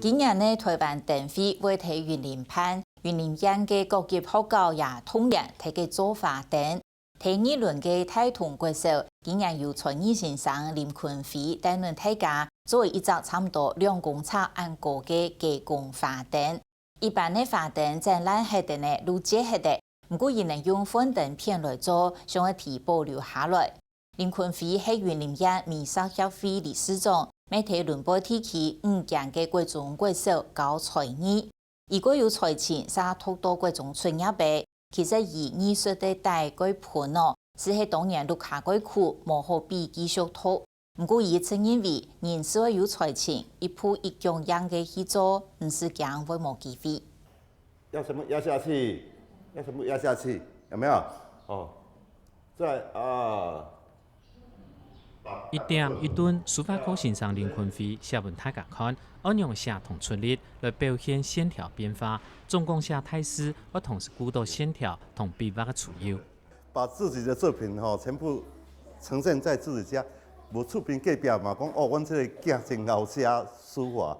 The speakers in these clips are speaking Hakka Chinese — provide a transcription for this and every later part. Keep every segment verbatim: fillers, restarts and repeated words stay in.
今年个臺灣燈會會在雲林辦，雲林縣个各級學校也同年在該做花燈。第二輪个大同國小今年由才藝先生林坤輝帶領大家做一隻差毋多兩公尺恁高个雞公花燈。一般个花燈展爛忒等呢，就折忒个，毋過佢能用幻燈片來做，想愛提保留下來。 林坤輝係雲林縣美術協會理事長，乜在崙背地區五間个國中、國小教才藝。佢過有才情，續讀到國中出業个。其實佢藝術个底蓋賁哦，只係當年屋下蓋苦，無好畀繼續讀。毋過佢一直認為，人係愛有才情，一步一腳印个去做，毋使驚會無機會。 要全部壓下去，要全部壓下去，有沒有？哦，再啊。一點一頓，書法課先生林坤輝寫分大家看，仰樣寫同出力來表現線條變化，總講寫大字，愛同時顧到線條同筆畫个自由。 把自己的作品吼，全部呈現在自己家，無出邊隔壁嘛，講哦，阮這个囝真𠢕寫書法。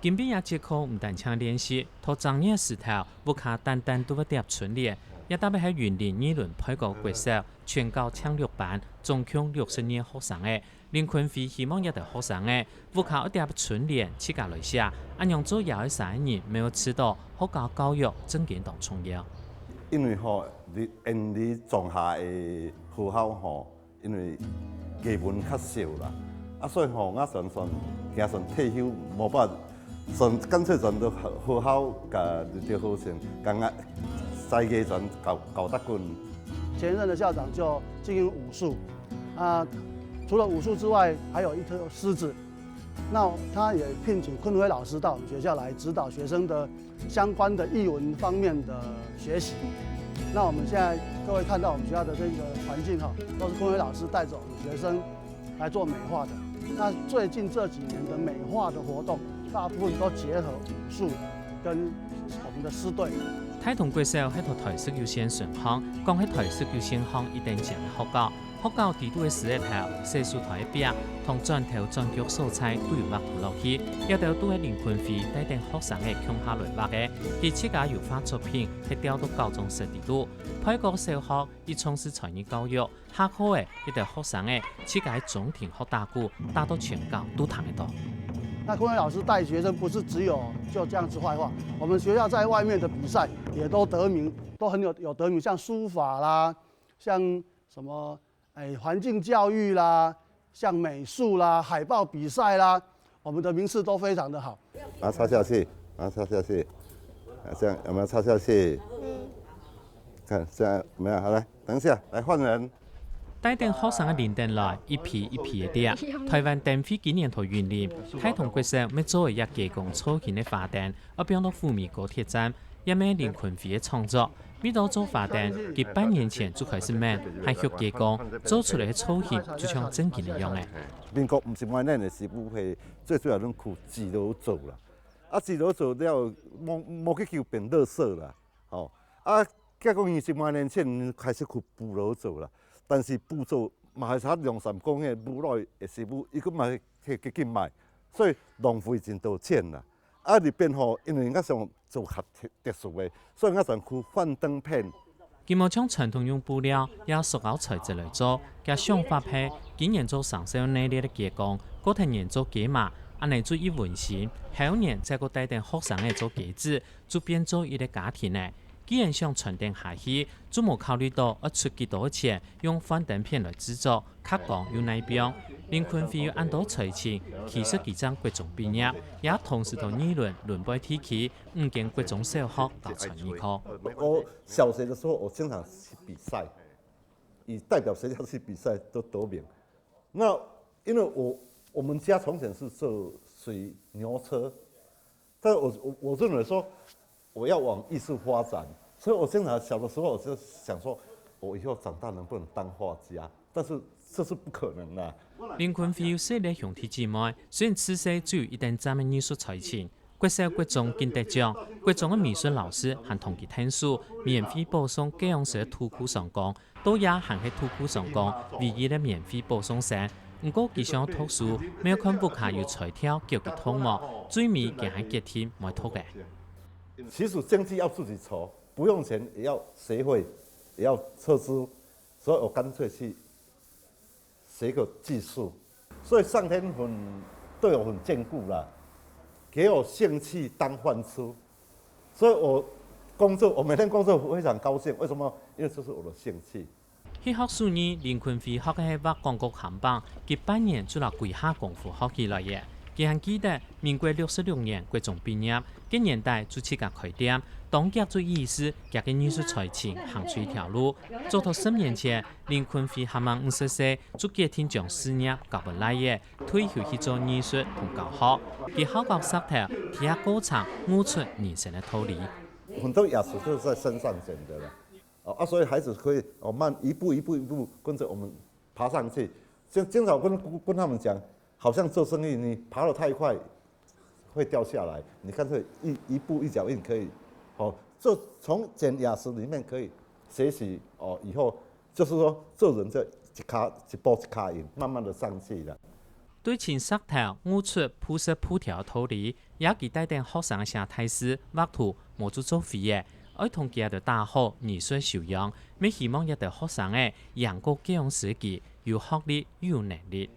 今晡日這節課毋單淨練習，讀正月時頭，屋下單單都會貼春聯，也特別係雲林二崙背溝國小全校淨六班，總共六十二學生个。 林坤輝希望這兜學生仔，屋下愛貼春聯，自家來寫，恁樣做也愛寫个人，乜愛知道學校教育正經當重要。因為吼，離，遠離庄下个學校吼，因為藝文較少啦，啊，所以吼，𠊎算算，行算退休，無法 算乾脆轉到學校，佮綠地好先，佮𠊎在該轉搞，搞大滾。前任的校長就經營武術，啊，除了武術之外，還有一頭獅子。那他也聘請坤輝老師到我們學校來指導學生的相關的藝文方面的學習。那我們現在各位看到我們學校的這個環境哈，都是坤輝老師帶著我們學生 來做美化的。那最近這幾年的美化的活動，大部分都結合武術跟我們的獅隊。大同國小係讀台式有線順行，講係台式有線行一等獎个學校。學校底肚个獅仔頭、洗手台个壁，同轉頭轉腳所在都有畫圖落去，這兜都係林坤輝帶等學生仔共下來畫个。佢自家有畫作品，係吊到校長室底肚。背溝小學，佢從事才藝教育， 下課仔，一兜學生仔自家个中庭學打鼓，打到全校都聽得到。那坤輝老師帶學生不是只有就這樣子畫畫，我們學校在外面的比賽也都得名，都很有，有得名，像書法啦，像什麼，哎，環境教育啦，像美術啦，海報比賽啦，我們的名次都非常的好。啊，插下去，啊，插下去，啊，這樣有沒有插下去？看，這樣有沒有？好，來，等一下，來換人。帶等學生个輪等來，一批一批个貼。台灣燈會今年在雲林，大同國小乜做一隻雞公造型个花燈，愛放到虎尾高鐵站，也係林坤輝个創作。 為著做花燈，佢半年前就開始愐，還畜雞公，做出來个造型就像正經个樣仔。民國五十外年个時候，係最主要用苦紙來做啦。啊，紙來做了，無，無幾久變垃圾啦。吼，啊，結果二十外年前開始去布來做啦。但是布做嘛還差兩三公月，布落个時候，伊个嘛係去，去賣，所以浪費真多錢啦。 啊，入邊吼，因為𠊎想做較特，特殊个，所以𠊎想去幻燈片。佢無像傳統用布料也塑膠材質來做，厥想法係今年做生肖系列个雞公，過頭年做雞嫲，恁仔就已溫馨，後年再過帶等學生仔做雞子，就變做一個家庭了。既然想傳承下去，就無考慮到愛出幾多錢，用幻燈片來製作，較講又耐放。林坤輝有恁多才情，其實佢正國中畢業，也同時在二崙崙背地區 五間國中小學教才藝課。我小學的時候，我經常去比賽，以代表學校去比賽都得名。那因為我，我們家從前是做水牛車，但我，我，我認為說我要往藝術發展，所以我經常小的時候我就想說，我以後長大能不能當畫家？但是這是不可能的。林坤輝有四個兄弟姊妹，雖然自細就有一等讚个藝術才情， 國小、國中緊得獎，國中个美術老師還同佢𢯭手，免費保送各樣式个圖庫上工，到這還係圖庫上工唯一个免費保送生，毋過佢想讀書，無看屋下有才調叫佢讀無，最尾佢還決定毋讀个。其實經濟要自己籌，不用錢也要學會，也要投資，所以我乾脆去學個技術。所以上天很對我很眷顧啦，給我興趣當飯吃，所以我工作，我每天工作非常高興。為什麼？因為這是我的興趣。去學手藝，林坤輝學个係畫廣告看板，佢半年就摎歸下功夫學起來个。佢還記得，民國六十六年國中畢業，該年代就自家開店，當遽就意識佢个藝術才情行出一條路。早到十年前，林坤輝還吂五十歲，就決定將事業交分倈仔，退休去做藝術同教學。佢好教石頭，在這過程悟出人生个道理。很多雅思都是在山上選的了。哦啊，所以孩子可以哦慢一步一步一步跟着我們爬上去。经经常跟跟他们讲，好像做生意你爬得太快会掉下来，你干脆一一步一脚印可以，哦，就从捡雅思里面可以学习哦，以后就是说做人这一卡一步一卡印，慢慢的上去了。對清石頭、悟出、鋪食鋪條个道理，也佢帶等學生寫大字、畫圖，無就做會仔，愛同佢兜打好藝術修養，乜希望這兜學生仔贏過該央時期有學歷又有能力。